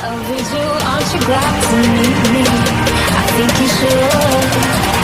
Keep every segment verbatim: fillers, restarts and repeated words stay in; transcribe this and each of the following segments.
Overdue, aren't you glad to meet me? I think you should.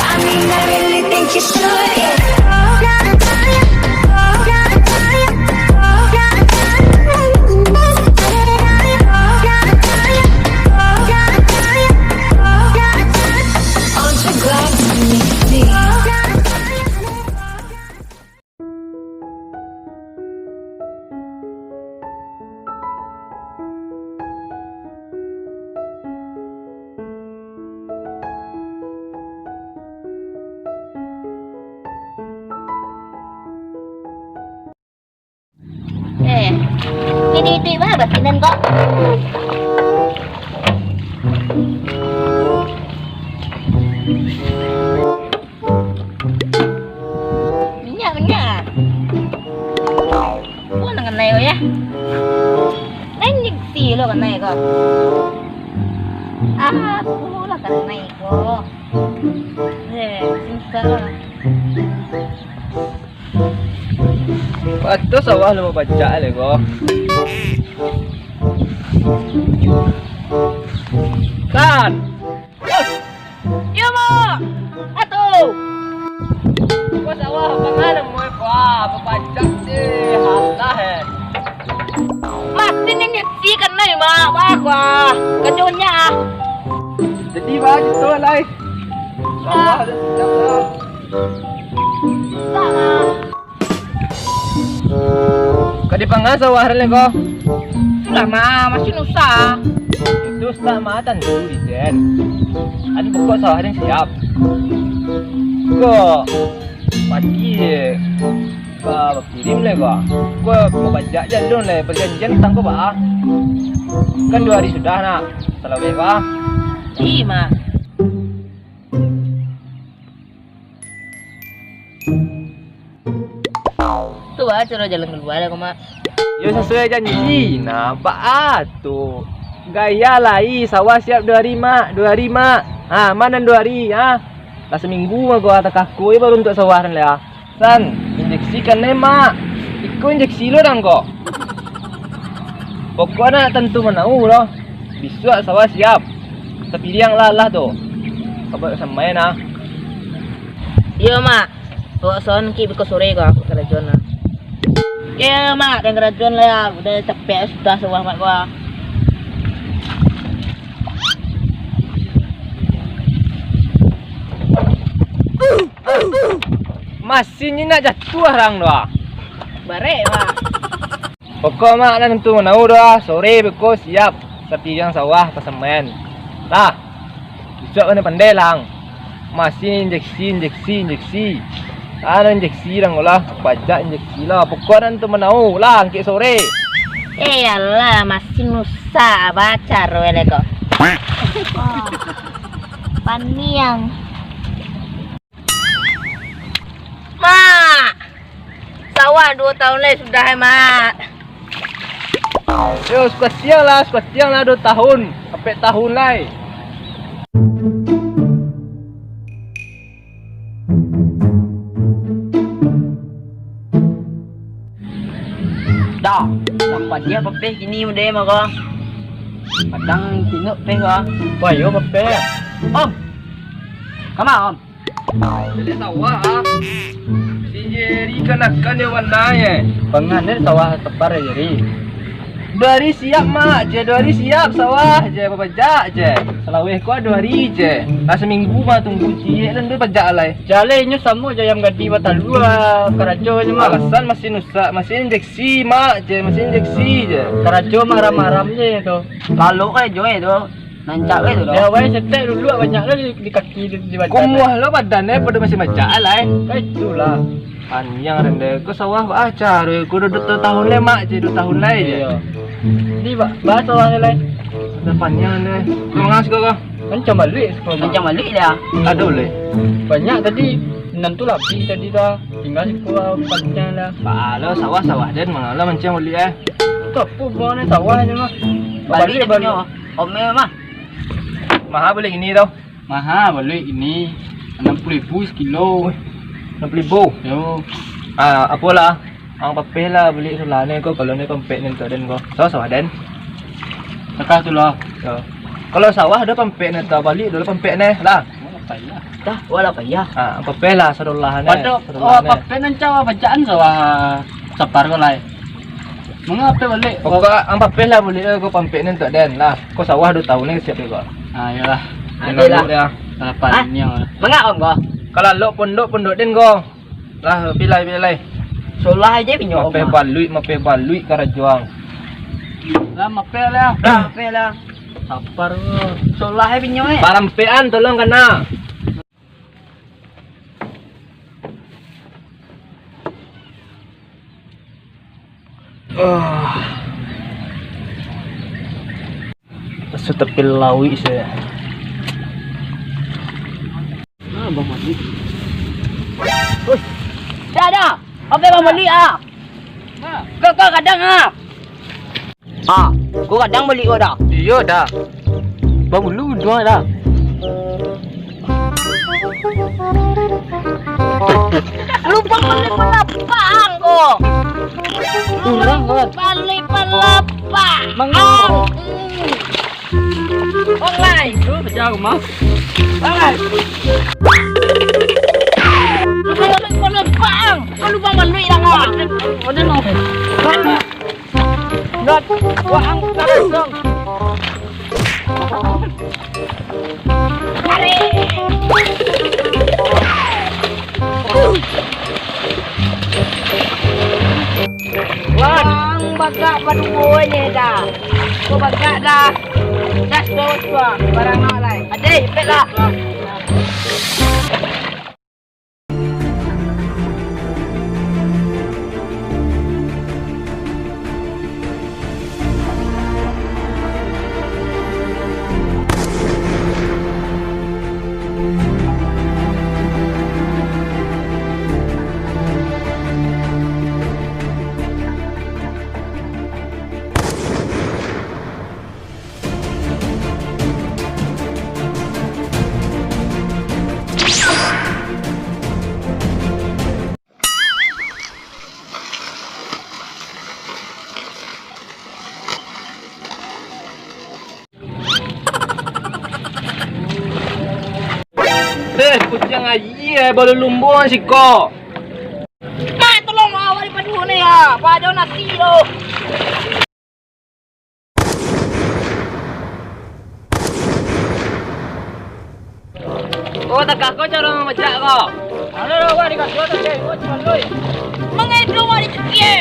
I mean, I really think you should, yeah. Aren't you glad to meet me? Eh, ini itu iba batinan kok. Minyak, minyak. Apa nak kanai kau, ya? Injeksi lo kanai kau. Ah, aku lah kanai kau. Eh, susah lah. Pato sawah lo bacak le ko. Kan. Yo, Mak. Atu. Ko sawah pangalam mo ko, ah, babacak deh, alah, eh. Mati ni nyeti kanai, Mak. Wah, wah. Kajonyo, ah. Jadi, bah, gitu, lai. Sawah dah siap, lah. Susah, Mak. Ka dipangan sawah den ko? Sudah, Ma, masih nusah. Itu sudah, Ma, tantu di den. Ado pokok sawah den siap. Ko pagi ka bakirim le ko. Ko babajak jalun le, perjanjian tantang ko ba. Kan duo hari sudah nak. Salaweh ko. Ih, Ma. Tu baa caro jalan kalua ko, Mak? Yo, sasuai janji. Nah, baa tu? Gaya lai, sawah siap duo hari, Mak. Duo hari, Mak. Ha, ma nan duo hari, ha? Lah saminggu mah ko, takah ko, baru untuak sawah den lai, ha. San, injeksi kanai, Mak. Iko injeksi lo dang ko. Pokok nak tantu manau lo. Bisuak sawah siap. Sapiriang lah, lah tu. Kabuik samai nah. Iyo, Mak. Awak sawan ki beko sore ko, aku karajoan lah. Iyo, Mak, den karajoan lah. Udah capek sudah sawah, Mak, ko. Masin ni nak jatuah rang tu, ah. Barek, Mak. Pokok, Mak, nan tu manau tu, ah. Sore beko siap. Sapiriang sawah pasamaian. Lah. Bisuak kanai pandai, lang. Masin injeksi, injeksi, injeksi. Ah, injeksi rang lah. Bajak injeksi lah. Pokok nan tu manau lah, angkek sore. Eh, alah, masin nusah, bacaro le ko. Paniang. Mak! Sawah duo tahun lai sudah, eh, Mak. Yo, sukatiang lah, sukatiang lah duo tahun, ampek tahun lai. Dah, lah padiah papeh kini mode mah ko. Padang tinuk peh ko. Wah, iyo papeh. Om. Kama, Om? Jadi sawah, ah. Si Jerry kanakan dia warna, eh. Pangan dia sawah tepar, Jerry. Duo hari siap, Mak, je. Duo hari siap sawah, je. Babajak, je. Salaweh ko duo hari, je. Lah saminggu mah tunggu ciek, dan dia bajak lai. Jaleh inyo samo jo ayam gadi batalua, karajo inyo mah. Alasan masin nusah, masin injeksi, Mak, je. Masin injeksi, je. Karajo mah aram-aram je tu. Lalok ajo, eh, tu. Nancak bae tu doh. Yo, bae setek dulu, banyak lah di, di kaki, di, di badan. Kumuah lo badan, eh, pado masih macak, alai. Kan itulah. Paniang rende, ko sawah baa caro, ko duo, duo tahun lai, Mak, je, duo tahun lai je. Iyo. Di ba-, baa sawah lai. Dah paniang rende. Ko mangas ko, ko? Mancang baluik siko, Mak. Mancang baluik dah. Ado lai. Banyak tadi, nan tu lapih tadi dah. Tingga siko paniang dah. Baa lo sawah-sawah den, manga lo mancang baluik, eh. Tu apo buang ni sawah ni, mah. Baluik, baluik. Omel mah. Maha baluik ini tau. Maha baluik ini, anam puluah ribu sakilo. Wih, anam puluah ribu? Yo. Ah, apolah. Ang papeh lah baluik sulah ni ko, kalau ni ko ampek ni untuak den ko. Sawah-sawah den. Takah tu lah. Yo. Kalau sawah ado pampek ne, tau baliak dulu pampek ne lah. Dah, wala payah. Ha, pampek lah, sadolah ne. Pado, sadolah oh, ne. Pampek nan cawa bacaan sawah Sapar ko lai. Manga pampek baliak? Pokok ang pampek lah baliak ko pampek ne untuak den lah. Ko sawah duo taun ne siap ko. Ah, iyolah. Ado lah. Harapan nyo. Manga ang ko? Kalau lok pondok, pondok den ko. Lah, pilai, pilai. Solah aja pinyo. Mapeh baluik, mapeh baluik karajo ang. Lah, mapeh lah. Lah, mapeh lah. Sapar ko. Solah aja pinyo, eh. Parampean tolong kana. Ah. Rasa tapi lawik saya. Ah, Bang Malik. Woi. Dah, dah. Apa Bang Malik ah? Kau, kau kadang ah. Ah, kau kadang baliak kau dah. Iyo dah. Bang Mulu untuang dah. Lupa balik palapang ko. Urang ko. Balik palapang. Mangko. Online. Tu pecah rumah. Online. Lupa balik palapang. Kau lupa balik dah kau. Ada no. Ndak, wah, angkat dong. Wah, bagak baduo ini dah. Ko bagak dah. Das dos tua, barang nak lai. Adeh, cepet lah. Eh, kuciang aia, eh, balu lumbuang siko. Mak, tolong, Mak, awak di paduo ni, ya. Pado nasi tu. Oh, takah ko caro mamajak ko. Alo, alo, wah, dikasih tadi, wah, cuma lui. Mangai dulu, wah, dicekik.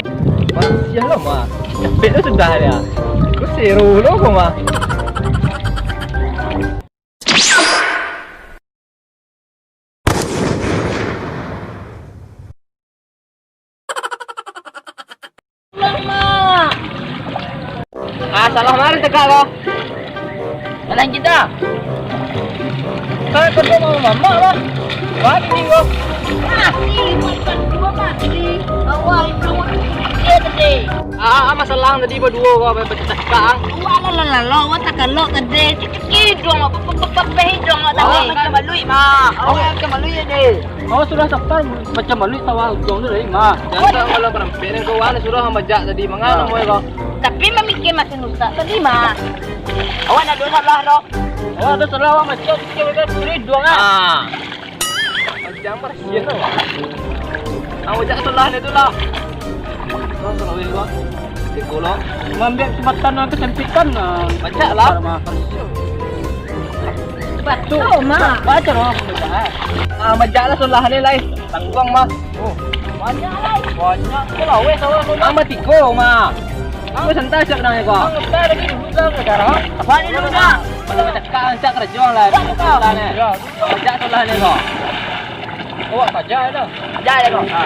Wah, sial lo, mah. Capek tu sudah dia. Ko seru lo ko, mah. Alamak. Ah, salah mari tegak ko. Salah kita. Kan kerja mau mamak lah. Mati ko. Mati, bukan dua mati. Awal dua. Iya tadi. Ah, ah, masalah tadi baduo ko, apa pecah kang. Wah, lah, lah, lah, lah, wah, tak kelok tadi. Cekik hidung, apa, apa, apa, apa hidung, tak Oh, tahu. Macam maluik, mah. Oh, macam maluik ya, deh. Oh, sudah Sapar macam maluik tawa ujung tu dari mah. Jangan malah berempet ni kawan, sudah majak tadi. Mangano Ah. Moe ko? Tapi mamikir macam rusak tadi mah. Awak nak dosa lah, dok. Awak dosa lah, awak macam sikit mereka curi dua kan? Ah. Jangan bersihin tu. Ang majak sebelah ni tu lah. Terus terus, weh, gua. Tiko lo. Ngambil kesempatan, ah, kesempitan, ah. Majak lah. Mah. Batul, Mak. Baca lo, baca, eh. Ah, majak lah sebelah ni, lai. Tangguang, mah. Oh, banyak, lai. Banyak. Itulah, weh, sawah tu, Mak. Tambah tigo, mah. Aku sentai siap nang iko. Ang sentai lagi dulu, dah, dah, dah. Apa ni dulu, dah? Kalau cakap, cak kerja lah. Cak, cak. Sebelah ni. Ya. Majak sebelah ni, kok. Awak saja dah. Saja ya, kok. Ha.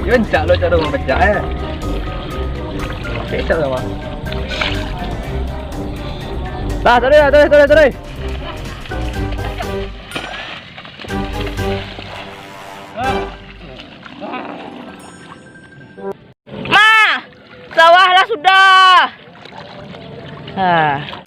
Yo, encak lo caro mamajak, eh. Cek encak lo, Bang. Lah, tarik lah, tarik, tarik, tarik. Ma, sawah lah sudah. Ha.